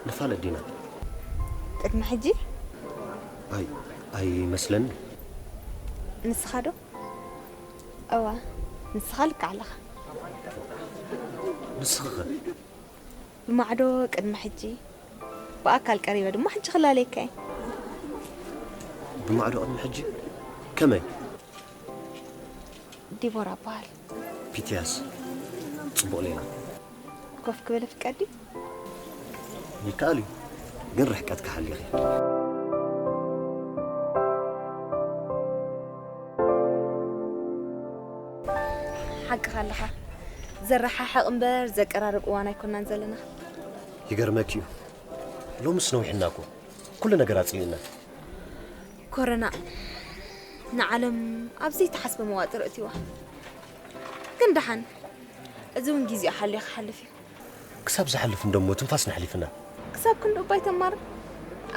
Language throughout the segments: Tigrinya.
ንፋለጥ ዲና? ቅድሚ ሕጂ ኣይ ኣይመስለኒ። ንስኻ ዶ? እዋ፣ ንስኻ ልክዕ ኣለኻ። ንስኺ ኸ? ብማዕዶ ቅድሚ ሕጂ፣ ብኣካል ቀሪበ ድማ ሕጂ ክላለየካ እየ። ብማዕዶ ቅድሚ ሕጂ ከመይ? ዲቦራ እበሃል። ፒትያስ፣ ጽቡቕ ሌላ። ኮፍ ክብል ፍቀድ ድዩ? ይከኣል እዩ፣ ግን ርሕቀት ክሓሊኺ። ሓቅኻ ኣለኻ። ዘረሓሕቕ እምበር ዘቀራርብ እዋን ኣይኮናን ዘለና። ይገርመኪ እዩ፣ ሎምስ ነዊሕና እኮ፣ ኩሉ ነገር ኣጽሊእና። ኮረና ንዓለም ኣብ ዘይተሓስበ መዋጥር እትዋ። ግን ደሓን፣ እዚ እውን ግዜኡ ሓልዩ ክሓልፍ እዩ። ክሳብ ዝሓልፍ እንደሞ ትንፋስ ነሕሊፍና። ክሳብ ክንዲ እባ ኣይተማርር።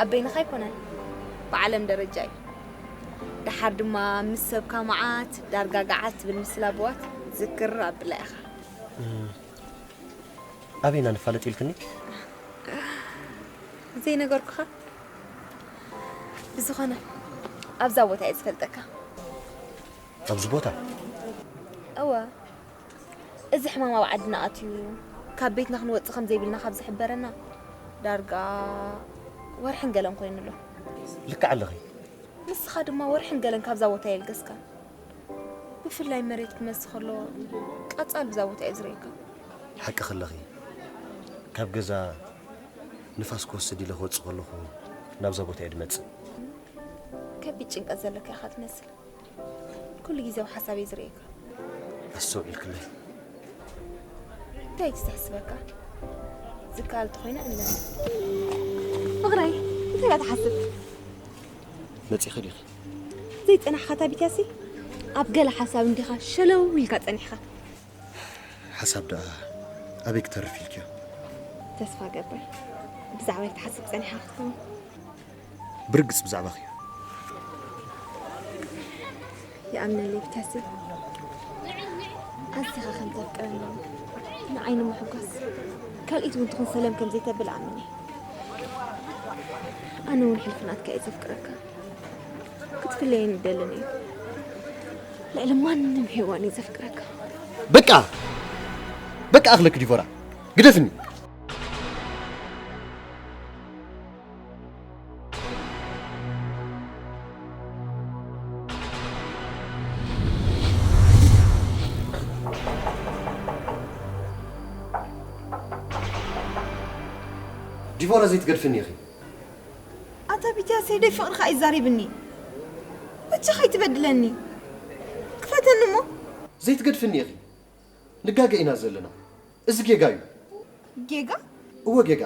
ኣብ በይንኻ ኣይኮነን፣ ብዓለም ደረጃ እዩ። ደሓር ድማ ምስ ሰብካ መዓት ዳርጋ ገዓት ትብል ምስላ ብዋት ዝክር ኣብላ ኢኻ። ኣበይና ንፋለጥ ኢልክኒ? ዘይነገርኩኻ? ብዝኾነ ኣብዛ ቦታ እየ ዝፈልጠካ። ኣብዚ ቦታ? እወ፣ እዚ ሕማም ኣብ ዓድና ኣትዩ ካብ ቤትና ክንወፅእ ከም ዘይብልና ካብ ዝሕበረና ዳርጋ ወርሕን ገለን ኮይኑ ኣሎ። ልክዕ ኣለኺ። ንስኻ ድማ ወርሕን ገለን ካብዛ ቦታ የልገስካ። ብፍላይ መሬት ክመስ ከሎ ቀጻል ብዛ ቦታ እየ ዝርእየካ። ሓቂ ከለኺ፣ ካብ ገዛ ንፋስ ክወስድ ኢለ ክወፅእ ከለኹ ናብዛ ቦታ እየ ድመፅእ። ከቢድ ጭንቀት ዘለካ ኢኻ ትመስል። ኩሉ ግዜ ኣብ ሓሳብ እየ ዝርእየካ። ኣስተውዒልክለይ። እንታይ እዩ ትሕስበካ? ዝከኣል ተኾይኑ ኣለና። ፍቕረይ፣ እንታይ እያ ትሓስብ? መፂኺ ዲኺ? ዘይጸናሕካ ታቢትያሲ፣ ኣብ ገለ ሓሳብ እንዲኻ ሸለው ኢልካ ጸኒሕካ። ሓሳብ ደኣ ኣበይ ክተርፍ ኢልክዮ? ተስፋ ገብር፣ ብዛዕባይ ክትሓስብ ጸኒሕካ ክትከውን። ብርግጽ ብዛዕባኺ እዩ። ይኣምነለይ ብታሲ፣ ኣዚኻ ከም ተፍቅረኒ፣ ንዓይ ንምሕጓስ ካልኢት እውን ትኹን ሰለም ከም ዘይተብል ኣምን እየ። ኣነ እውን ሕልፊ ናትካ እየ ዘፍቅረካ። ክትፍለየኒ ይደልን እዩ። ልዕሊ ማንም ሄዋን እየ ዘፍቅረካ። በቃ በቃ፣ ኣኽለክ ዲቦራ፣ ግደፍኒ። ዲቦራ ዘይትገድፍኒ ኢኺ። ኣታ ቢትያ ሰይደይ ፍቕርኻ ኣይዛሪብኒ። በጃኻ ኣይትበድለኒ። ክፈተኒ እሞ። ዘይትገድፍኒ ኢኺ። ንጋገ ኢና ዘለና። እዚ ጌጋ እዩ። ጌጋ? እወ ጌጋ።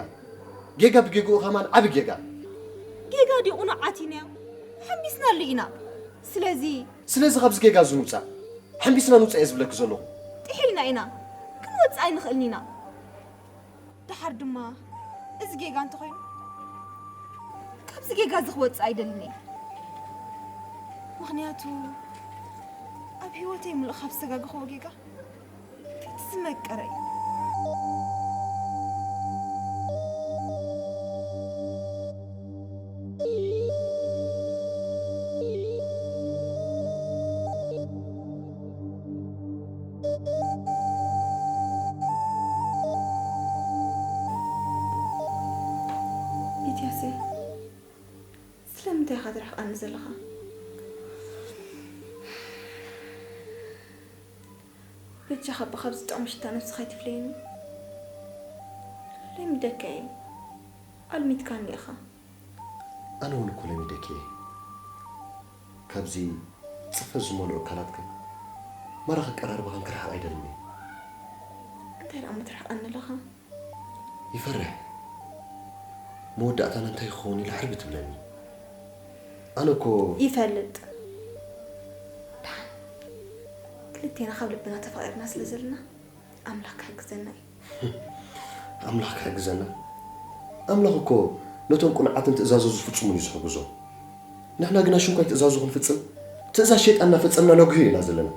ጌጋ ብጌግኡ ኸማን ዓቢ ጌጋ። ጌጋ ዲቑኑ ዓቲናዮ። ሓምቢስናሉ ኢና። ስለዚ ስለዚ ካብዚ ጌጋ እዚ ንውጻእ። ሓምቢስና ንውጻእ እየ ዝብለኪ ዘለኹ። ጥሒልና ኢና። ክንወጽእ ኣይንኽእልን ኢና። ደሓር ድማ እዚ ጌጋ እንተኾይኑ ካብዚ ጌጋ እዚ ክወጽእ ኣይደልን እየ። ምኽንያቱ ኣብ ህይወተይ ምሉእ ካብ ዝተጋገኽዎ ጌጋ እቲ ዝመቀረ እዩ። ኢትያሰይ፣ ስለምንታይ ኢኻ ትርሕቐኒ ዘለኻ? በጃኻ እባ ካብዚ ጥዑም ሽታ ነብስኻ ኣይትፍለየኒ። ለሚደካ እየ። ኣልሚድካኒ ኢኻ። ኣነ እውን እኮ ለሚደኪ እየ። ካብዚ ጽፈት ዝመልኦ ኣካላትክን ማራ ክቀራርባኻን ክርሕቕ ኣይደልን እየ። እንታይ ደኣ ምትርሕቐኒ ኣለኻ? ይፈርሕ። መወዳእታና እንታይ ክኸውን ኢላ ሕርቢ ትብለኒ። ኣነ እኮ ይፈልጥ። ደሓን ክልቴና ካብ ልብና ተፋቒርና ስለ ዘለና ኣምላኽ ክሕግዘና እዩ። ኣምላኽ ክሕግዘና። ኣምላኽ እኮ ነቶም ቅኑዓትን ትእዛዙ ዝፍጽሙን እዩ ዝሕግዞም። ንሕና ግና ሽንኳይ ትእዛዙ ክንፍጽም ትእዛዝ ሸይጣን እናፈጸምና ነጉሂ ኢና ዘለና።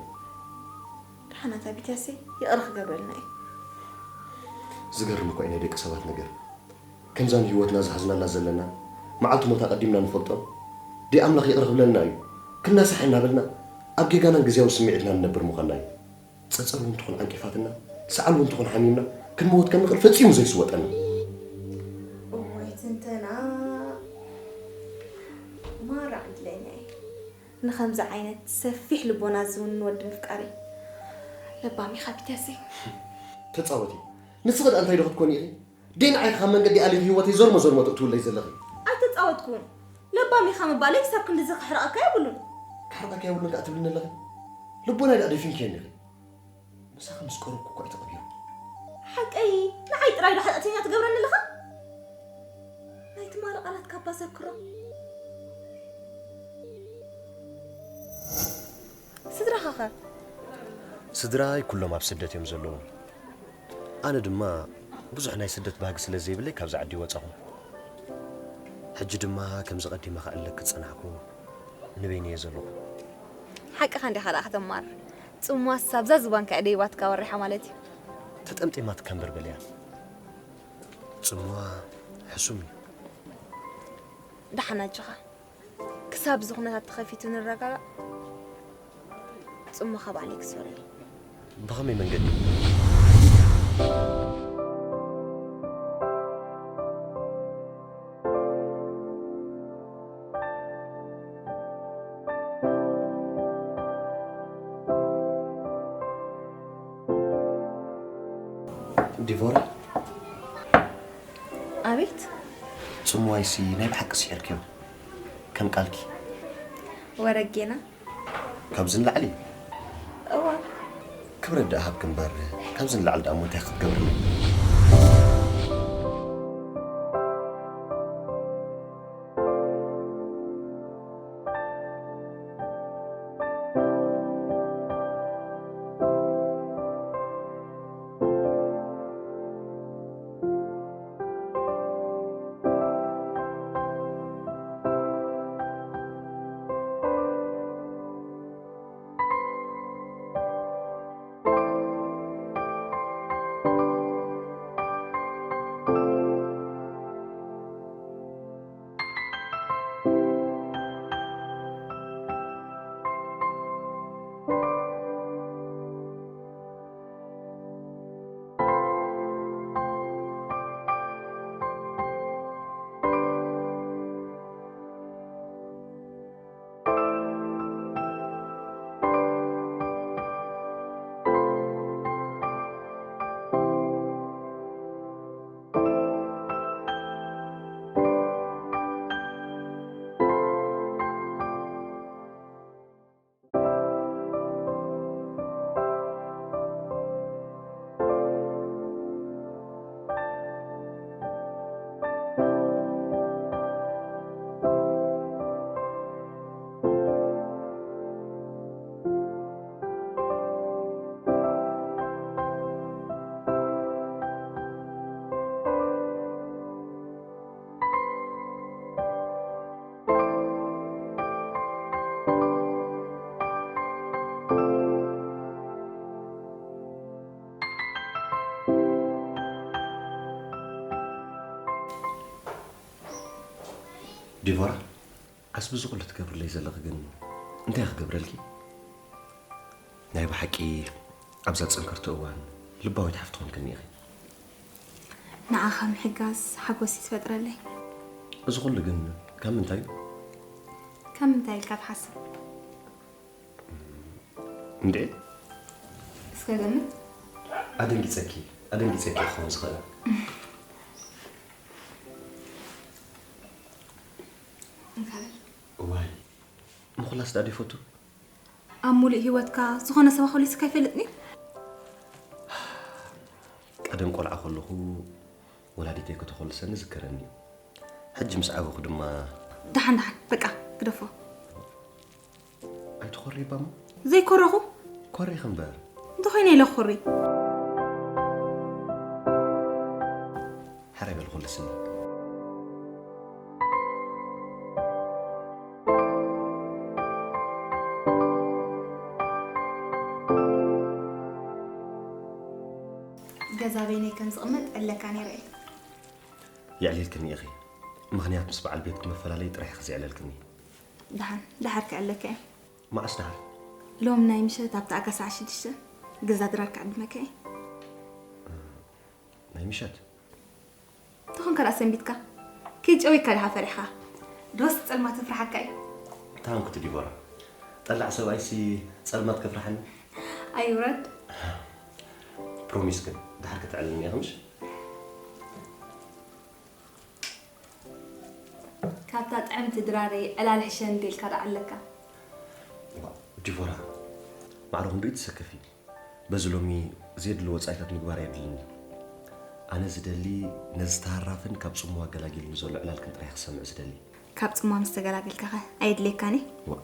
ደሓናት ኣቢትያሰይ ይቕረ ክገብረልና እዩ። ዝገርም እኮ እዩ ናይ ደቂ ሰባት ነገር። ከምዛ ንህይወትና ዝሓዝናላ ዘለና መዓልቲ ሞት ኣቐዲምና ንፈልጦ። ደይ ኣምላኽ ይቕረ ክብለልና እዩ። ክናሳሕ እናበልና ኣብ ጌጋናን ግዜያዊ ስምዒትናን ንነብር ምዃንና እዩ። ጸጸር እውን ትኹን ዓንቂፋትና፣ ሰዓል እውን ትኹን ሓሚምና ክንመውት ከም ንኽእል ፈጺሙ ዘይስወጠና። እወይ ትንተና ማራ ዕድለኛ እየ ንኸምዚ ዓይነት ሰፊሕ ልቦና ዝውንን ወዲ ምፍቃረይ። ለባም ኢኻ ቢትያሰይ። ተጻወቲ። ንስኺ ደኣ እንታይ ዶ ክትኮኒ ኢኺ? ደይ ንዓይ ካብ መንገዲ ኣሊኺ ህይወተይ ዞርሞ ዞርሞ ተእትውለይ ዘለኺ። ኣይተጻወትኩን። ለባም ኢኻ ምባለይ ክሳብ ክንድዚ ክሕርቐካ የብሉን። ክሕርቐካ የብሉን ከኣ ትብልኒ ኣለኺ? ልቦናይ ደኣ ደፊንክየኒ ኢኺ። ምሳኺ ምስ ቀረብኩ እኮ እዩ ተቐቢሩ። ሓቀይ ንዓይ ጥራይ ዶ ሓጢኣተኛ ትገብረኒ ኣለኻ? ናይ ትማሊ ቃላት ካባ ዘክሮ። ስድራኻ ኸ? ስድራይ ኩሎም ኣብ ስደት እዮም ዘለዉ። ኣነ ድማ ብዙሕ ናይ ስደት ባህጊ ስለ ዘይብለይ ካብዚ ዓዲ ወጻኹ። ሕጂ ድማ ከምዚ ቀዲመ ክዕለክ ዝጸናሕኩ ንበይነይ እየ ዘለኹ። ሓቅኻ እንዲኻ ደኣ ከተማር። ጽሟስ ኣብዛ ዝባንካ ደይባትካ ወሪሓ ማለት እዩ። ተጠምጢማትካ እምበር በልያ። ጽምዋ ሕሱም እዩ። ደሓን ኣጆኻ። ክሳብ እዚ ኩነታት ተኸፊቱ ንረጋጋእ። ጽምዋ ባዕለይ ክሰርዮ። ብኸመይ መንገዲ? ዲቮራ፣ ኣቤት። ጽምዋይሲ ናይ ብሓቂ ስሒርክዮ፣ ከም ቃልኪ። ወረጌና። ካብዚ ንላዕሊ? እዋ። ክብረት ደኣ ሃብኪ እምበር፣ ካብዚ ንላዕሊ ደኣ እሞ እንታይ ክትገብርኒ? ዲቮራ፣ ዓስቢ እዚ ኩሉ ትገብርለይ ዘለኺ ግን እንታይ ክገብረልኪ? ናይ ብሓቂ ኣብዛ ጽንክርቲ እዋን ልባዊት ሓፍቲ ኮንክኒ ኢኺ። ንዓኻ ምሕጋዝ ሓጎስ እዩ ዝፈጥረለይ። እዚ ኩሉ ግን ካብ ምንታይ እዩ? ካብ ምንታይ ኢልካ ትሓስብ? እንዴ? እስከ ገምት። ኣደንጊጸኪ፣ ኣደንጊጸኪ ክኸውን ዝኽእል። እንታይ? ዋይ፣ ምኹላስ ዳኣ ይፈቱ። ኣብ ሙሉእ ህይወትካ ዝኾነ ሰብ ኣኾሊስካ ኣይፈልጥን እዩ? ቀደም ቆልዓ ከለኹ ወላዲተይ ከተኾልሰኒ ዝከረኒ እዩ። ሕጂ ምስ ዓበኹ ድማ ደሓን ደሓን፣ በቃ፣ ግደፎ። ኣይትኾሪ ባማ? ዘይኮረኹ? ኮሪኺ እምበር። እንተኾይነ ኢለ ክኾሪ። ሕራይ በል ኾልስኒ። ገዛ በይነይ ከም ዝቕመጥ ዕለካ ነይረ እየ። የዕልልክኒ ኢኺ። ምኽንያት ምስ በዓል ቤትኪ መፈላለዪ ጥራሕ ኢኺ ዘዕለልክኒ። ደሓን፣ ደሓር ክዕለካ እየ። መዓስ ደሓር? ሎም ናይ ምሸት ኣብቲ ኣጋ ሰዓት ሽዱሽተ ገዛ ድራር ክዕድመካ እየ። ናይ ምሸት? ትኾንካ ደኣ ሰንቢትካ? ከይጨወይካ ዲኻ ፈሪሕኻ? ዶስ ጸልማት ትፍርሓካ እዩ? እንታይ ኮንኩ ዲቦራ? ጠላዕ ሰብኣይሲ ጸልማት ከፍርሓኒ? ኣይውረድ። ፕሮሚስ ግን፣ ደሓር ከተዕልልኒ ኢኺ ምሽ? ካብታ ጥዕምቲ ድራረይ ዕላል ሕሸ እንዴልካ ደኣ ኣለካ። ዲቦራ፣ ማዕረ ክንድኡ ትሰከፊ። በዚ ሎሚ ዘየድሊ ወጻኢታት ምግባር ኣየድልኒ። ኣነ ዝደሊ ነዚ ተሃራፍን ካብ ጽምዋ ኣገላጊልኒ ዘሎ ዕላልክን ጥራይ ክሰምዕ ዝደሊ። ካብ ጽምዋ ምስ ተገላገልካኸ ኣየድልየካን እዩ? ዋ፣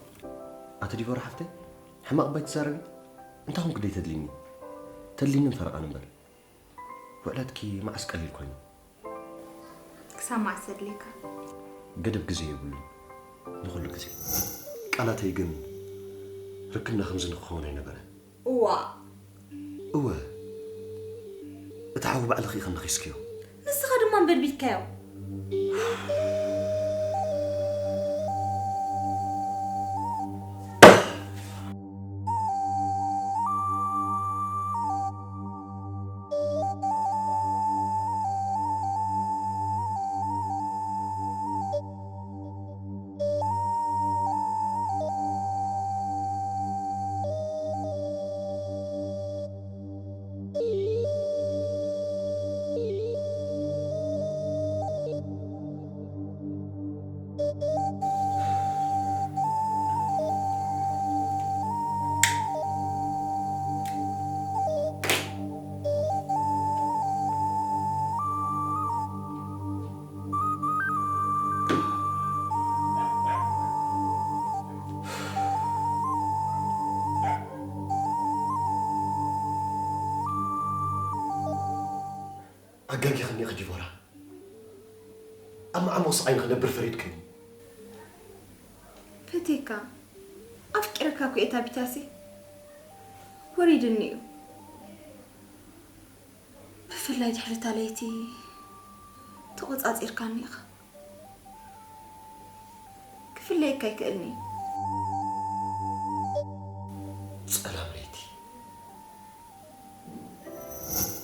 ኣቲ ዲቦራ ሓፍተይ፣ ሕማቕ ባይ ትዛረቢ? እንታይ ኮንኩ ደይ ተድልኒ? ተድልኒ ፈረቓን እምበር። ውዕለትኪ መዓስ ቀሊል ኮይኑ? ክሳብ መዓስ ዘድልየካ? ገደብ ግዜ የብሉን። ንኹሉ ግዜ። ቃላተይ ግን ርክብና ከምዚ ንክኸውን ኣይነበረን። እዋ። እወ። እቲ ሓዊ ባዕልኺ ኢኺ ነኺስክዮ። ንስኻ ድማ እምበር ቢልካዮ። ኣጋጊኽኒ ኢኺ ዲቦራ። ኣብ መዓሙቕ ስቓይ ንኽነብር ፈሪድክኒ። ፈትየካ፣ ኣፍቂረካ እኮ እየ ታቢታሲ። ወሪድኒ እዩ። ብፍላይ ድሕሪ እታ ለይቲ ተቖጻጺርካኒ ኢኻ። ክፍለየካ ኣይክእልን እዩ። ጸላም ለይቲ።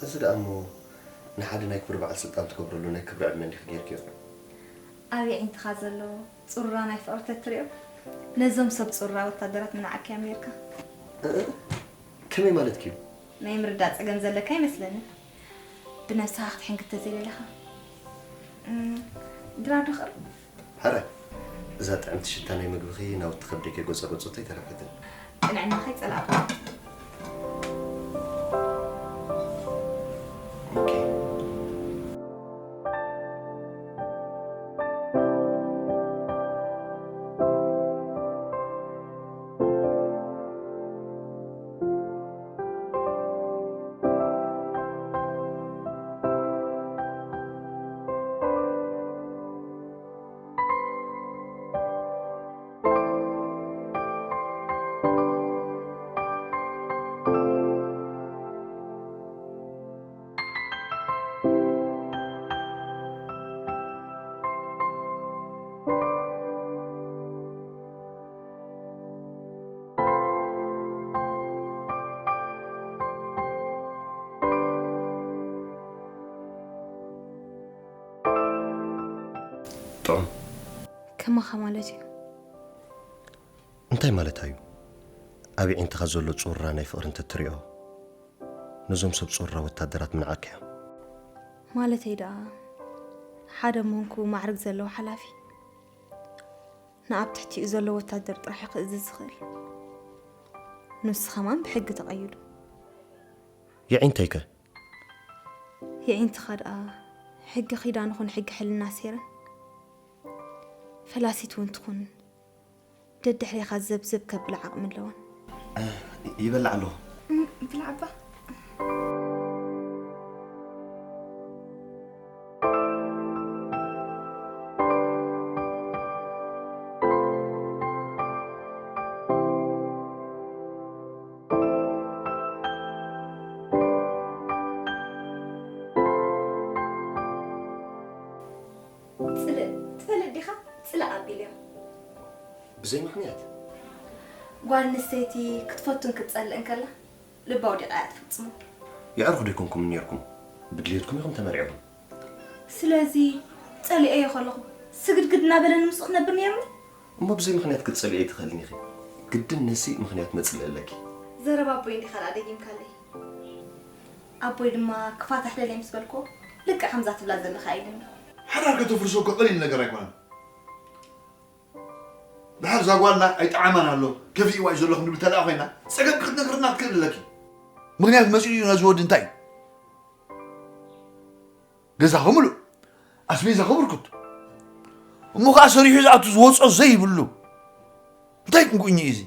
እዚ ደኣ እሞ ንሓደ ናይ ክብሪ በዓል ስልጣን ትገብረሉ ናይ ክብሪ ዕድመ እንዲኺ ጌርክዮ። ኣብ የዒንትኻ ዘሎ ጽሩራ ናይ ፍቕሪ ተትሪኦ፣ ነዞም ሰብ ጽሩራ ወታደራት ምንዓካዮም ኔርካ። እእ፣ ከመይ ማለትኪ እዩ? ናይ ምርዳእ ጸገም ዘለካ ኣይመስለንን። ብነብስኻ ክትሕንክት ተዘይደለኻ። እም፣ ድራር ዶ ክቕርብ? ሕራይ፣ እዛ ጥዕምቲ ሽታ ናይ ምግብኺ ናብቲ ከብደይ ከይጎጸጎጸቶ ኣይተረፈትን። ቅንዕናኻ ይጸላእኩ። ኦኬ። ጥዑም። ከማኻ ማለት እዩ። እንታይ ማለታ እዩ? ኣብ የዒንትኻ ዘሎ ጹራ ናይ ፍቕሪ እንተትሪኦ፣ ነዞም ሰብ ጹራ ወታደራት ምንዓካዮም። ማለተይ ደኣ፣ ሓደ መንኩ ማዕርግ ዘለዎ ሓላፊ፣ ንኣብ ትሕቲኡ ዘሎ ወታደር ጥራሕ እዩ ክእዝዝ ዝኽእል። ንሱ ኸማን ብሕጊ ተቐይዱ። የዒንተይከ? የዒንትኻ ደኣ ሕጊ ኪዳን ኹን ሕጊ ሕልና ሴረን ፈላሲት እውን ትኹን ደድሕሬኻ ዘብዘብ ከብል ዓቕሚ ኣለወን። ይበልዕ ኣለኹ። እም፣ ብልዓባ። ጽልእ ትፈልጥ ዲኻ? ጽልእ ኣቢል እዮም። ብዘይ ምኽንያት? ጓል ኣንስተይቲ ክትፈቱን ክትጸልእን ከላ ልባ ወዲቓ እያ ትፍጽሞ። የዕርኹ ዶ ኣይኮንኩምን ኔርኩም? ብድልየትኩም ኢኹም ተመርዒኹም። ስለዚ ጸሊኤዮ ከለኹ ስግድግድ እናበለኒ ምስኡ ክነብር ኔርኒ? እሞ ብዘይ ምኽንያት ክትጸልእዮ ኣይትኽእልን ኢኺ። ግድን ነሲ ምኽንያት መጽልኢ ኣለኪ። ዘረባ ኣቦይ እንዲኻ ደኣ ደጊምካለይ። ኣቦይ ድማ ክፋታሕ ደልየ ምስ በልክዎ ልክዕ ከምዛ ትብላ ዘለኻ ኢሉኒ። ሓዳር ከተፍርሶ እኮ ቀሊል ነገር ኣይኮነን። ድሓር እዛ ጓልና ኣይጠዓማን ኣሎ፣ ከፊእዋ እዩ ዘሎ ክንብል እንተ ደኣ ኮይና፣ ጸገም ክትነግርና ክትክእል ኣለኪ። ምኽንያት መጺኡ እዩ ነዚ ወዲ እንታይ እዩ? ገዛ ከምሉእ፣ ኣስቤዛ ከብርኩት፣ እሞ ኸዓ ሰሪሑ ዝኣቱ ዝወጾ ዘይብሉ እንታይ ቁንቁኝ እዩ እዚ?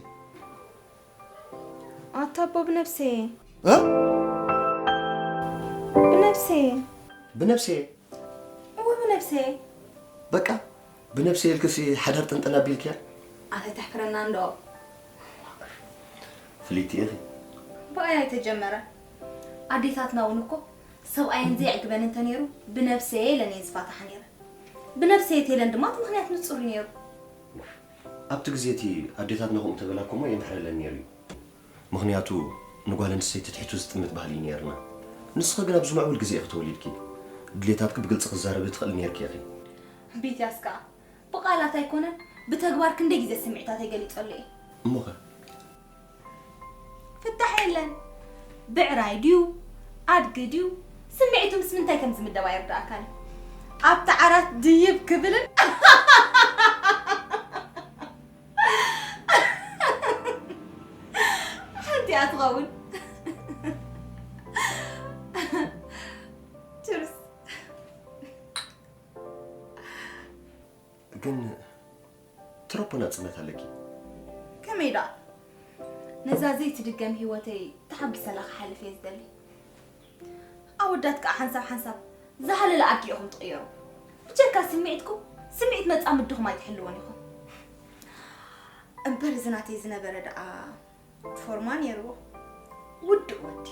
ኣታ ኣቦ ብነብሰየ። እ? ብነብሰየ። ብነብሰየ? እወ ብነብሰየ። በቃ ብነብሰየ ኢልክሲ ሓዳር ጥንጥን ኣቢልክያ? ኣታ ተሕፍረና እንዶ። ፍልይቲ ኢኺ። ብኣይ ኣይተጀመረ። ኣዴታትና እውን እኮ ሰብኣየን ዘየዕግበን እንተነይሩ ብነብሰየ ኢለን እየን ዝፋታሓ ነይረን። ብነብሰየ ተይለን ድማ እቲ ምኽንያት ንጹር እዩ ነይሩ። ኣብቲ ግዜ እቲ ኣዴታትና ከምኡ እንተበላ እኮ እሞ የምሕረለን ነይሩ እዩ። ምኽንያቱ ንጓል ኣንስተይቲ ትሕቱ ዝጥምት ባህሊ እዩ ነይርና። ንስኺ ግን ኣብዚ ምዕቡል ግዜ ኢኺ ተወሊድኪ። ድሌታትኪ ብግልጺ ክዛረቢ ትኽእሊ ነይርኪ ኢኺ። ቢትያስ ከኣ ብቓላት ኣይኮነን ብተግባር ክንደይ ግዜ ስምዒታተይ ገሊጸሉ እየ። እሞኸ? ፍታሕ የለን። ብዕራይ ድዩ ኣድጊ ድዩ ስምዒቱ ምስ ምንታይ ከም ዝምደብ ኣይርድኣካን። ኣብቲ ዓራት ድይብ ክብልን ሓንቲ እያ ትኸውን። ችርስ። ግን ትረፖ ናጽነት ኣለኪ። ከመይ ደኣ? ነዛ ዘይትድገም ህይወተይ ተሓጒሰላ ክሓልፍ እየ ዝደሊ። ኣወዳት ከኣ ሓንሳብ ሓንሳብ ዝሃለለ ኣዲኦም ትቕየሩ። ብጀካ ስምዒትኩም፣ ስምዒት መጻምድኹም ኣይትሕልዎን ኢኹም። እምበር እዚ ናተይ ዝነበረ ደኣ ፎርማ ነይርዎ። ውዱእ ወዲ።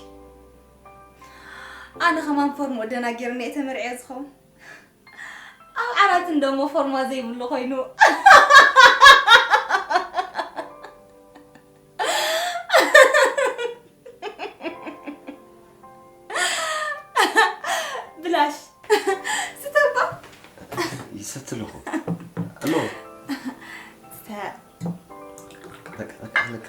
ኣነ ከማን ፎርሞ ደናጊርኒ እየ ተመርዕየ ዝኸውን። ኣብ ዓራት እንደሞ ፎርማ ዘይብሉ ኮይኑ። ብላሽ። ስተባ። ይሰቲ ኣለኹ። ኣሎ። ስተ። በቃ፣ በቃ፣ በቃ።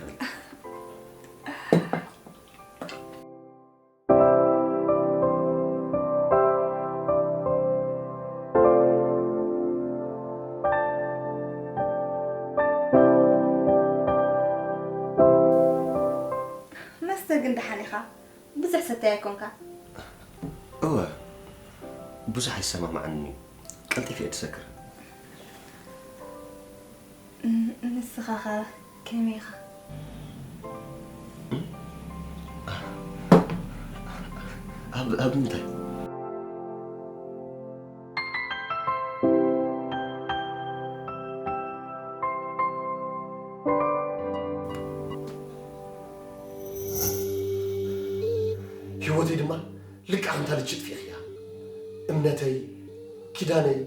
መስተ ግን ደሓን ኢኻ? ብዙሕ ሰታይ ኣይኮንካ? እወ፣ ብዙሕ ኣይሰማማዓንን እዩ። ቀልጢፈ እየ ዝሰክር። ን-፣ ንስኻኸ ከመይ ኢኻ? ኣብ፣ ኣብ ምንታይ? ህይወተይ ድማ ልክዕ ከምታ ልቺ ጥፊእኽያ። እምነተይ፣ ኪዳነይ፣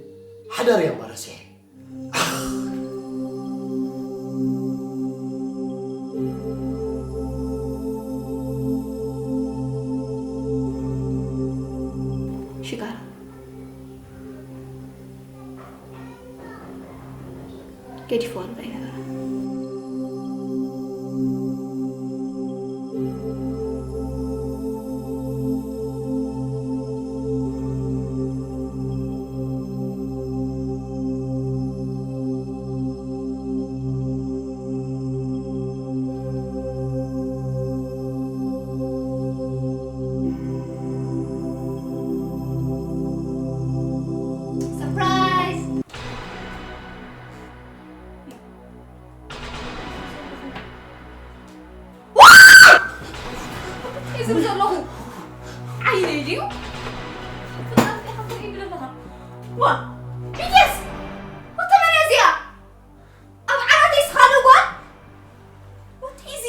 ሓዳረይ ኣማራሲሐ። ሽጋራ። ገዲፍዋ ንብረ ይነበረ። እየ ዝብል ዘለኹ። ዓይነይ ድዩ? ፍጣሪ ኢኻ ትርኢ ብለኻ። ዋ፣ ቢትያስ! ወተ መን እያ እዚኣ? ኣብ ዓራተይ ስኻ ዶ ጓል? ወተ ኢዚ!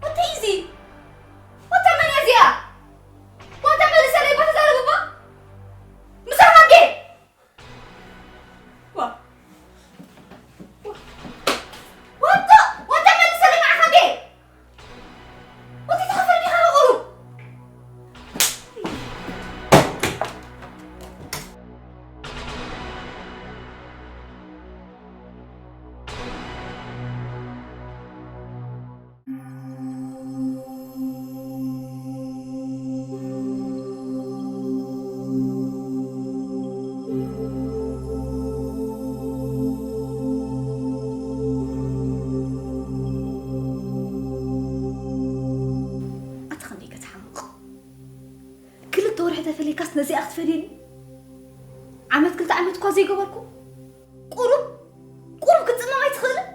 ወተ ኢዚ! ወተ መን እያ እዚኣ? ወተ መልሰለይ እባ ተዛረብ እባ! ምሳኻ እንዴ? ዋ! ዋ! ወተ! ወተ መልሰለይ ንዓኻ እንዴ? ወተ ተኸፍር ዲኻ ቁሩብ? ኣታ ኸመይ ከተሓምቕ? ክልተ ወርሒ ተፈሊካስ ነዚኣ ክትፈድየኒ? ዓመት ክልተ ዓመት እኳ ዘይገበርኩ? ቁሩብ፣ ቁሩብ ክትጽመም ኣይትኽእልን?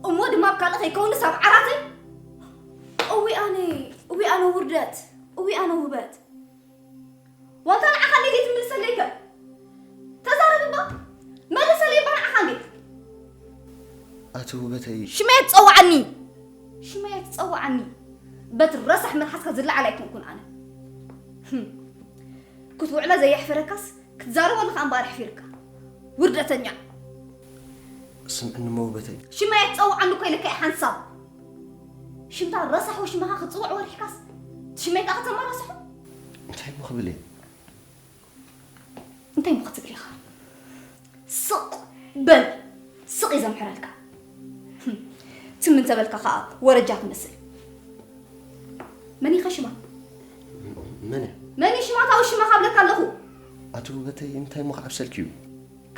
እሞ ድማ ኣብ ካልእ ከይከውንስ ኣብ ዓራተይ? እዊ ኣነ፣ እዊ ኣነ ውርደት፣ እዊ ኣነ ውበት። ዋንታ ንዓኻ እንዴት ትምልሰለይ ከ? ተዛረብ እባ። መልሰለይ እባ ንዓኻ እንዴት? ኣቲ ውበተይ። ሽመይ ትጸውዓኒ። ሽመይ ትጸውዓኒ። በቲ ረሳሕ መልሓስካ ዝለዓል ኣይኮንኩን ኣነ። ህም። ክትውዕሎ ዘየሕፈረካስ ክትዛረበሉ ከኣ እምበኣር ኣሕፊርካ። ውርደተኛ። ስምዕኒ እሞ ውበተይ። ሽመይ ትጸውዓኒ እኮ ኢለካ እየ ሓንሳብ። ሽምታ ረሳሕ ወሽመኻ ክትጽውዕ ወሪሕካስ ሽመይ ከኣ ከተመራስሖ? እንታይ እሞ ክብል እየ? እንታይ እሞ ክትብል ኢኻ? ስቕ በል፣ ስቕ እዩ ዘምሕረልካ። ህም፣ ትም እንተበልካ ኸኣ ወረጃ ትመስል። መን ኢኻ ሽማ? መን እያ? መን እዩ ሽማ? ታው ሽማ ካብለካ ኣለኹ። ኣቲ ውበተይ፣ እንታይ እሞ ክዓብሰልኪ እዩ?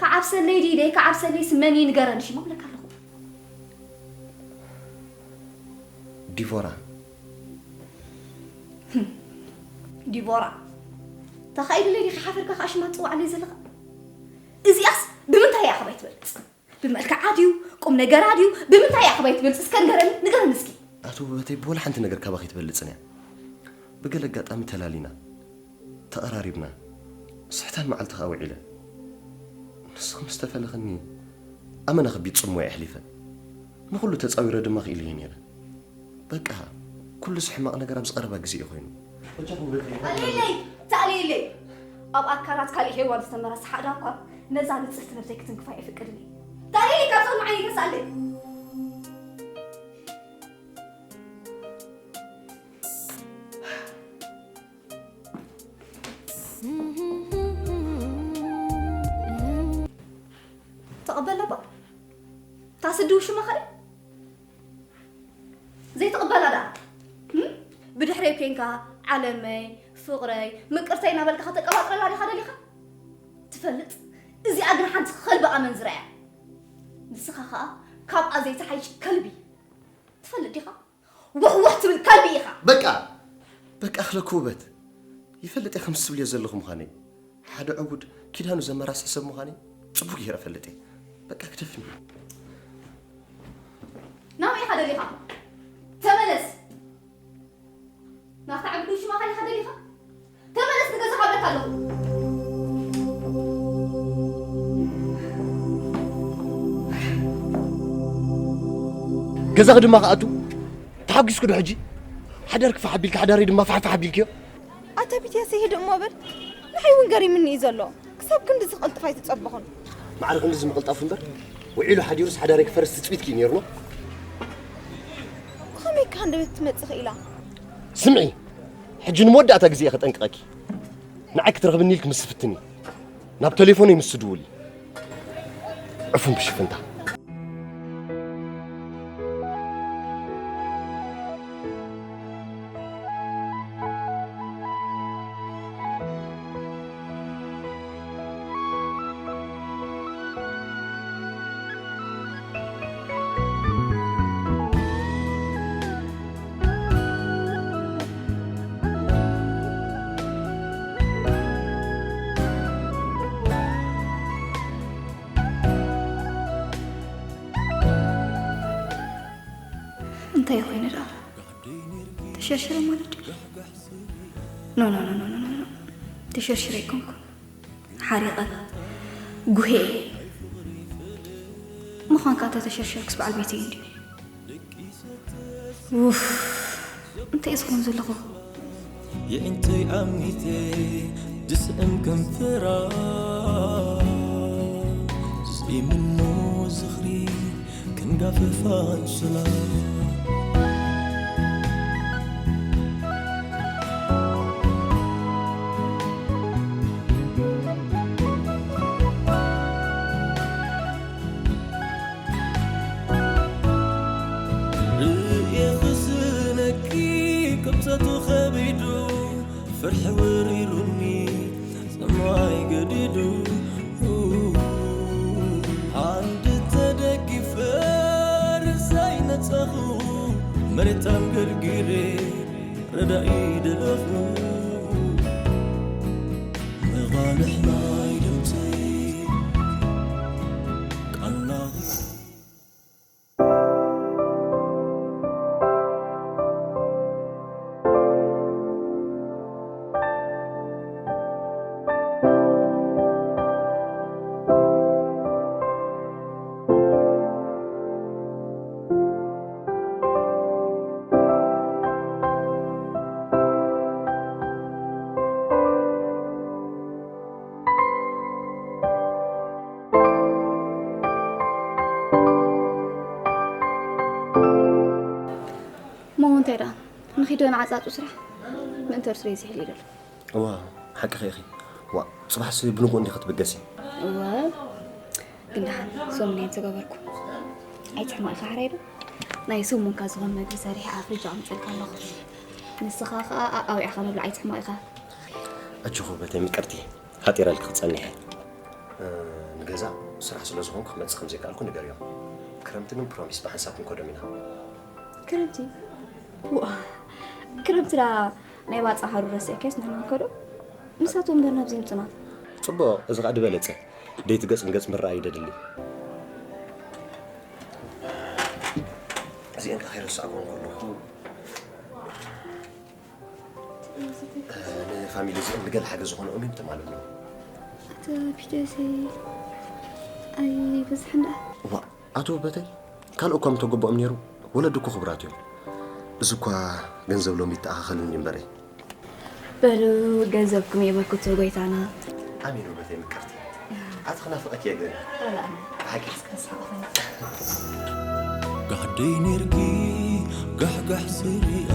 ክዓብሰለይ ድዩ ደይ ክዓብሰለይስ መን እዩ ንገረኒ ሽማ እብለካ ኣለኹ። ዲቮራ። ህም፣ ዲቮራ። ተኻኢሉለይ ዲኻ ሓፈርካ ከኣ ሽማ ትጽውዓለይ ዘለኻ? እዚኣስ ብምንታይ እያ ኣኽባይ ትበልጽ? ብመልክዓ ድዩ? ቁም ነገራ ድዩ? ብምንታይ እያ ኣኽባይ ትበልጽ? እስከ ንገረኒ፣ ንገረኒ እስኪ። ኣቲ ውበተይ፣ ብወላ ሓንቲ ነገር ካባኺ ኣይትበልጽን እያ። ብገለ ኣጋጣሚ ተላሊና፣ ተቐራሪብና፣ ስሕታን መዓልቲ ከኣ ውዒለ። ንስኺ ምስ ተፈለኽኒ፣ ኣመና ከቢድ ጽምዋ እየ ኣሕሊፈ። ንኹሉ ተጻዊረ ድማ ክኢለ እየ ነይረ። በቃ፣ ኩሉስ ሕማቕ ነገር ኣብዚ ቀረባ ግዜ እዩ ኮይኑ። ተኣልየለይ፣ ተኣልየለይ። ኣብ ኣካላት ካልእ ሄዋን ዝተመረሰ ሓዳ እኳ ነዛ ንጽህቲ ነብሰይ ክትንክፋ ኣይፍቅድን እየ። ተኣልየለይ፣ ካብ ጾም ዓይነይ ተሳለይ። ተቐበል ኣባ። ታስዲ ውሽማኻ ድያ? ዘይትቕበላ ደኣ? እም? ብድሕረይ ኮንካ ዓለመይ፣ ፍቕረይ፣ ምቅርተይ እናበልካ ከተቀባጥረላ ዲኻ ደሊኻ? ትፈልጥ? እዚኣ ግን ሓንቲ ከልቢ ኣመንዝራ እያ። ንስኻ ኸኣ ካብኣ ዘይትሓይሽ ከልቢ። ትፈልጥ ዲኻ? ውሕ ውሕ ትብል ከልቢ ኢኻ። በቃ! በቃ ክለኪ ውበት። ይፈልጥ እየ ከምዚ ትብልዮ ዘለኺ ምዃነይ። ሓደ ዕቡድ ኪዳኑ ዘመራስሕ ሰብ ምዃነይ ጽቡቕ ገይረ እፈልጥ እየ። በቃ ግደፍኒ። ናበይ ኢኻ ደሊኻ? ተመለስ። ናብታ ዕቡድ ሽማኻ ኢኻ ደሊኻ? ተመለስ ንገዛኻ እብለካ ኣለኹ። ገዛኺ ድማ ክኣቱ ተሓጒስኩ ዶ ሕጂ? ሓዳርኪ ፋሕ ኣቢልኪ፣ ሓዳረይ ድማ ፋሕፋሕ ኣቢልክዮ። ኣታ ቢትያሰይ፣ ህድእ እሞ በል። ንዓይ እውን ገሪምኒ እዩ ዘሎ። ክሳብ ክንድዚ ክቕልጥፍ ኣይተጸበኹን። ማዕረ ክንድዚ ምቕልጣፉ እምበር፣ ውዒሉ ሓዲሩስ ሓዳረይ ክፈርስ ትጽቢትኪ እዩ ነይሩ፣ ኖ? ብኸመይ ከ ሃንደበት ክትመጽእ ክኢላ? ስምዒ፣ ሕጂ ንመወዳእታ ግዜ እየ ከጠንቅቐኪ። ንዓይ ክትረኽብኒ ኢልኪ ምስ ትፍትኒ፣ ናብ ቴሌፎነይ ምስ ትድውሊ፣ ዕፉን ብሽፍንታ። እንታይ ኮይኑ ደኣ? ሸርሽረ ማለት ድዩ? ኖ ኖ ኖ ኖ ኖ ኖ። ተሸርሽረ ኣይኮንኩ። ሓሪቐ ጉሄ ምዃንካ። እንተ ተሸርሸርክስ በዓል ቤተይ እንድዩ። ውፍ፣ እንታይ እዩ ዝኾን ዘለኹ? የዒንተይ ኣሚተ ድስዕም ከንፈራ፣ ዘይምኖ ዝኽሪ ክንጋፈፋ ኣንሶላ። ርእየ ክስእነኪ ቅብጸቱ ከቢዱ፣ ፍርሒ ወሪሩኒ ጽምዋይ ገዲዱ። ዓንዲ ተደጊፈ ርእሰይ ነጸኹ፣ መሬት ኣንገርጊረ ረዳኢ ደለኹ። መቓልሕ ናይ ድምጸይ ቃና እሞ እንታይ ደኣ ንኺዶ ንዓጻጹ ስራሕ ምእንተ እርሱ ዘይዝሕል ይደሎ። እዋ፣ ሓቅኺ ኢኺ። ዋ፣ ጽባሕሲ ብንግኡ እንዲኺ ክትብገሲ። እወ፣ ግን ደሓን ሰሙን እየ ተገበርኩ። ኣይትሕመቕ ኢኻ ሕራይ ዶ? ናይ ሰሙንካ ዝኾነ መግቢ ሰሪሐ ኣብ ፍሪጅ ኣቕሚጠልካ ኣለኹ። ንስኻ ኸኣ ኣኣዊዕኻ ምብላዕ ኣይትሕመቕ ኢኻ። ኣጆኺ ውበተይ ምቅርቲ፣ ሃጢረልኪ ክጸንሕ እየ። እ፣ ንገዛ ስራሕ ስለ ዝኾንኩ ክመጽእ ከም ዘይከኣልኩ ንገርዮም። ክረምቲ ግን ፕሮሚስ ብሓንሳብ ክንከዶም ኢና። ክረምቲ? ዋ፣ ክረምቲ ደኣ ናይ ባጽዕ ሃሩር ረሲዕካዮስ ንሕና ንከዶ? ንሳቶም እምበር ናብዚ ይምጹና። ጽቡቕ፣ እዚ ኸኣ ዝበለጸ። ደይቲ ገጽ ንገጽ ምርኣይ እዩ ደድሊ። እዚአን ከ ከይረሳዕኩወን ከለኹ፣ እ፣ ንፋሚሊ እዚኦም ንገለ ሓገዝ ዝኾንኦም እዮም ተማልእሎም። ኣቶ ፒተርሲ ኣይበዝሕን ደኣ? እዋ፣ ኣቶ ውበተይ፣ ካልእ እኳ ምተገበኦም ነይሩ፣ ወለዲ እኮ ክቡራት እዮም። እዚ እኳ ገንዘብ ሎም ይተኣኻኸልን እዩ እምበረይ። በሉ፣ ገንዘብኩም የበርክቱ ጎይታና። ኣሜን ውበተይ ምቅርቲ። ኣቲ ክናፍቐኪ እየ ግን። ኣላ፣ ብሓቂ። እስከ ሰዓት። ጋሕደይ ኔርኪ ጋሕጋሕ ስሪኣ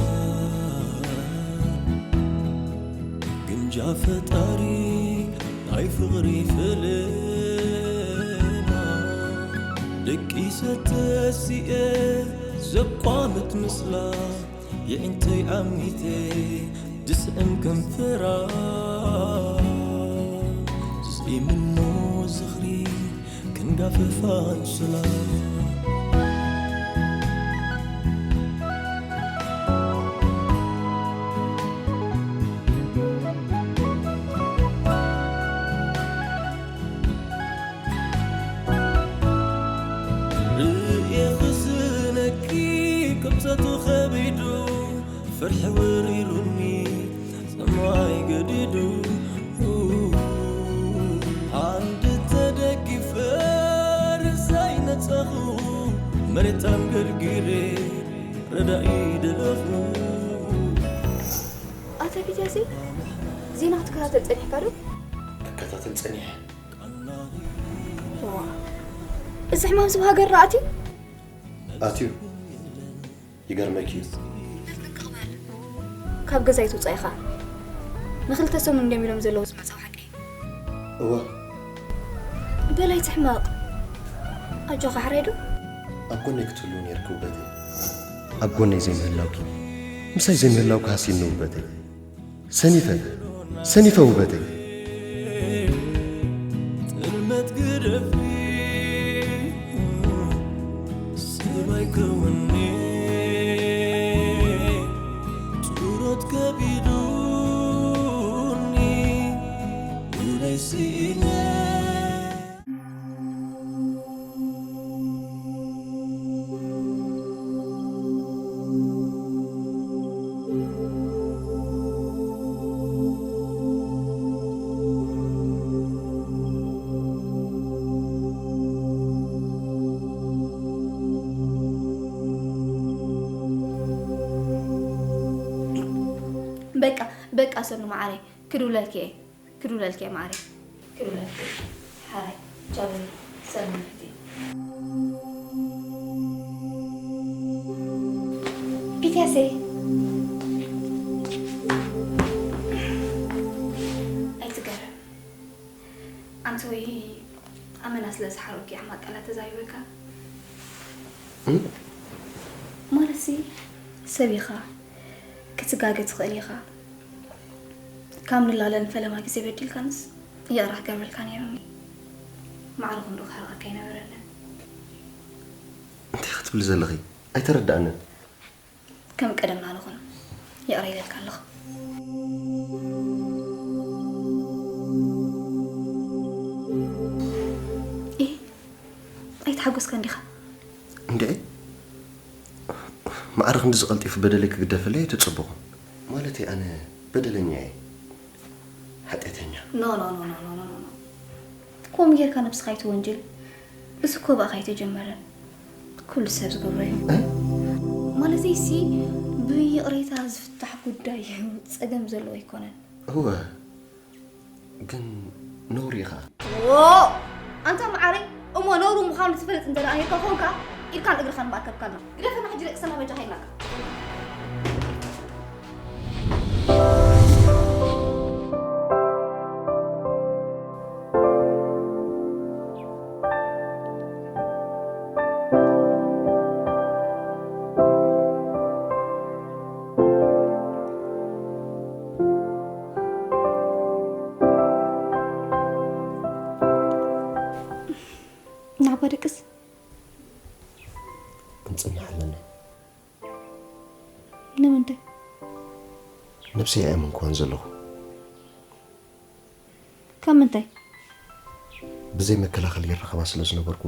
ግምጃ ፈጣሪ ናይ ፍቕሪ ፈለማ ደቂሰ ተሲኤ ዘቋምት ምስላ የዒንተይ ኣሚተ ድስዕም ከንፈራ ዘይምኖ ዝኽሪ ክንጋፈፋ ኣንሶላ። ርእየ ክስእነኪ ቅብጸቱ ከቢዱ ፍርሒ ወሪሩኒ ጽምዋይ ገዲዱ። ዓንዲ ተደጊፈ ርእሰይ ነጸኹ መሬት ኣንገርጊረ ረዳኢ ደለኹ። ኣታ ቢጃሲ፣ ዜና ክትከታተል ጸኒሕካ ዶ? ክከታተል ጸኒሐ። ዋ፣ እዚ ሕማም እዚ ኣብ ሃገርና ኣትዩ? ኣትዩ። ይገርመኪ እዩ። ካብ ገዛ ኣይትውጻእ ኢኻ። ንኽልተ ሰሙን እንድዮም ኢሎም ዘለዉ ዝመጻው ሓቀይ? እወ። በል ኣይትሕመቕ። ኣጆኻ ሕራይ ዶ? ኣብ ጎነይ ክትህልዊ ነይርኪ ውበተይ። ኣብ ጎነይ ዘይምህላውኪ፣ ምሳይ ዘይምህላውኪ ሃሲኒ ውበተይ። ሰኒፈ፣ ሰኒፈ ውበተይ። ጥልመት ግደፊ፣ ሰብ ኣይከውኒ። ጡሮት ከቢዱኒ፣ ውለይ ስኢነ። በቃ በቃ ሰኑ መዓረይ ክድውለልኪ እየ። ክድውለልኪ እየ መዓረይ። ክድውለልኪ እየ። ሓራይ ቻው። ሰኑ ምሕቲ። ፒትያሰይ ኣይትገረም። ኣንተ ወይ ኣመና ስለ ዝሓረኩ እየ ሕማቅ ቃላት ተዛሪበካ። ማለትሲ ሰብ ኢኻ ክትጋገ ትኽእል ኢኻ። ካብ ንላለ ንፈለማ ግዜ በዲልካንስ ይቕራ ክገብረልካ ነይሩኒ። ማዕረ ክንዶ ክሕርቐካ ኣይነበረንን። እንታይ ክትብሊ ዘለኺ? ኣይተረዳእንን። ከም ቀደምና ንኹን። ይቕረ ኢለልካ ኣለኹ። ኢ ኣይተሓጎስካ እንዲኻ? እንድዒ ማዕረ ክንድዚ ቀልጢፉ በደለይ ክግደፈለይ ኣይተጸበኹን። ማለተይ ኣነ በደለኛ እየ፣ ሓጢኣተኛ። ኖ ኖ ኖ ኖ ኖ ኖ ኖ ከምኡ ጌርካ ነብስኻ ኣይትወንጅል። እዚ እኮ ብኣኻ ኣይተጀመረን። ኩሉ ሰብ ዝገብሮ እዩ። ማለተይሲ ብይቕሬታ ዝፍታሕ ጉዳይ እዩ፣ ጸገም ዘለዎ ኣይኮነን። እወ ግን ነውሪ ኢኻ። ኣንታ መዓረይ እሞ ነውሪ ምዃኑ ትፈልጥ እንተ ደኣ ነርካ ኮንካ ኢድካን እግርኻን ምኣከብካና። ግደፈና ሕጂ ደቂ ሰና በጃኻ ኢልናካ። ናባ ደቅስ ክንጽንሕ ኣለና። ንምንታይ? ነብሰይ ኣየመንኩዋን ዘለኹ። ካብ ምንታይ? ብዘይ መከላኸሊ ይረኸባ ስለ ዝነበርኩ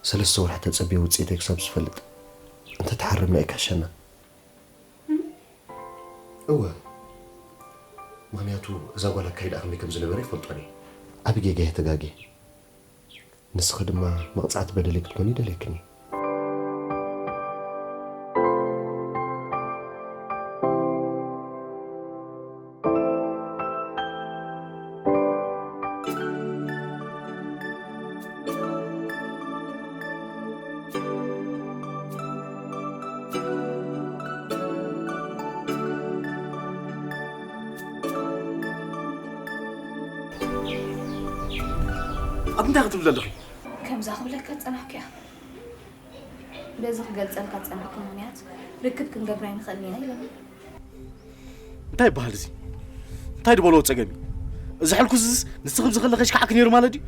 ሰለስተ ወርሒ ተጸብየ ውጽኢተይ ክሳብ ዝፈልጥ እንተተሓረምና እዩ ክሕሸና። እወ፣ ምኽንያቱ እዛ ጓል ኣካይዳ ከመይ ከም ዝነበረ ይፈልጦ እየ። ዓቢ ጌጋ እየ ተጋግየ። ንስኺ ድማ መቕጻዕቲ በደለይ ክትኮኒ ይደልየክን እየ። ኣብ እንታይ ክትብሊ ኣለኺ? ከምዛ ክብለካ ዝጸናሕኩ እያ። በዚ ክገልጸልካ ዝጸናሕኩ ምኽንያት ርክብ ክንገብር ኣይንኽእልን ኢና ኢለኒ። እንታይ ይበሃል እዚ? እንታይ ዝበልዎ ጸገም እዩ? እዚ ሕልኩስ እዚስ ንስኺ ብዝኸለኸሽ ከዓኪ ነይሩ ማለት ድዩ?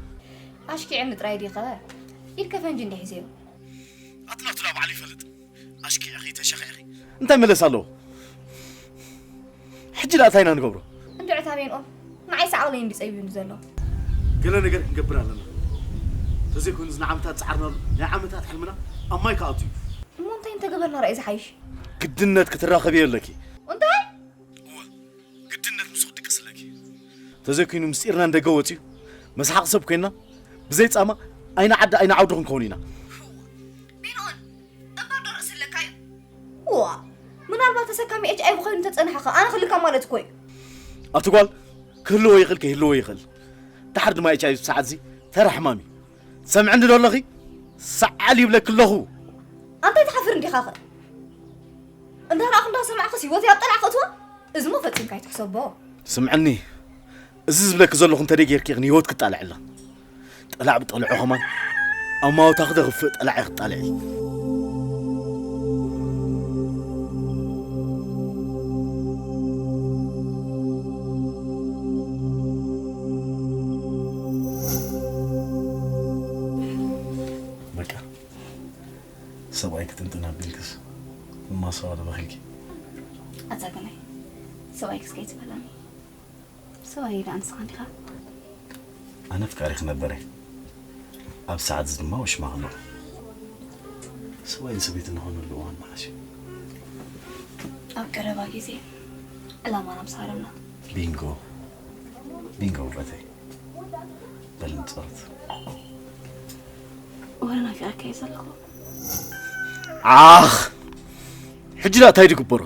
ኣሽኪዕኒ ጥራይ ዲኸ? ኢድከ ፈንጂ እንዲሕ ሒዘዮ። ኣቲ ናቱ ናብ ባዕሉ ይፈልጥ። ኣሽኪዕኺ ተሸኺዕኺ እንታይ መለስ ኣለዎ? ሕጂ ደኣ እንታይ ኢና ንገብሮ? እንድዒ ታቤንኦም ንዓይ ሳዕብለይ እንዲ ጸቢዩኒ ዘሎ። ገለ ነገር ክንገብር ኣለና። ተዘይኮይኑ እዚ ንዓመታት ጸዓርናሉ ናይ ዓመታት ሕልምና ኣብ ማይ ክኣቱ እዩ። እሞ እንታይ እንተገበርና ራእይ ዝሓይሽ? ግድነት ክትራኸብዮ ኣለኪ። እንታይ? እወ፣ ግድነት ምስኡ ክድቅስ ኣለኪ። ተዘይኮይኑ ምስጢርና ንደገ ወጺኡ መስሓቕ ሰብ ኮይንና ብዘይ ጻማ ኣይና ዓዲ ኣይና ዓውዲ ክንከውን ኢና። ቤንኦን እምበር ዶ ርእሲ ኣለካ እዩ? ዋ ምናልባት ተሰካሚ ኤች ኣይቪ ኮይኑ ተጸንሐ ኸ ኣነ ክልካ ማለት እኮ እዩ። ኣብቲ ጓል ክህልዎ ይኽእል ከይህልዎ ይኽእል። ድሓር ድማ ኤች ኣይቪ ሰዓት እዚ ተራ ሕማም እዩ። ትሰምዕኒ ዶ ኣለኺ? ሰዓል ይብለኪ ኣለኹ። ኣንታይ ትሓፍር እንዲኻ ኸ? እንዳረኣኹ እንዳሰማዕኩስ ህይወተይ ኣብ ጠላዕ ከእትዋ? እዚሞ ፈጺምካ ኣይትሕሰቦ። ስምዕኒ፣ እዚ ዝብለኪ ዘለኹ እንተደይ ጌርኪ ኢኺ ንህይወት ክጣልዕላ። ጠላዕ ብጠልዖ ኸማን ኣብ ማውታ ክተኽፍእ ጠላዕ ክትጣልዒ። በቃ ሰብኣይ ክትንጥን ኣቢልክስ እማሰዋ ዶ በኺልኪ? ኣታ ግናይ ሰብኣይ ክስ ከይትበላኒ። ሰብኣይ ደኣ ንስኻ እንዲኻ? ኣነ ኣፍቃሪ ክነበረ ኣብ ሰዓት እዚ ድማ ወሽማ ክነኹ ሰብኣይን ሰበይትን ንኾነሉ እዋን መዓሽ እዩ? ኣብ ቀረባ ግዜ ዕላማና ምስ ሃረምና። ቢንጎ ቢንጎ ውበተይ በሊ ንጻወት። ወረ ናፊቐካ እየ ዘለኹ። ዓኽ ሕጂ ደኣ እንታይ ድግበሮ?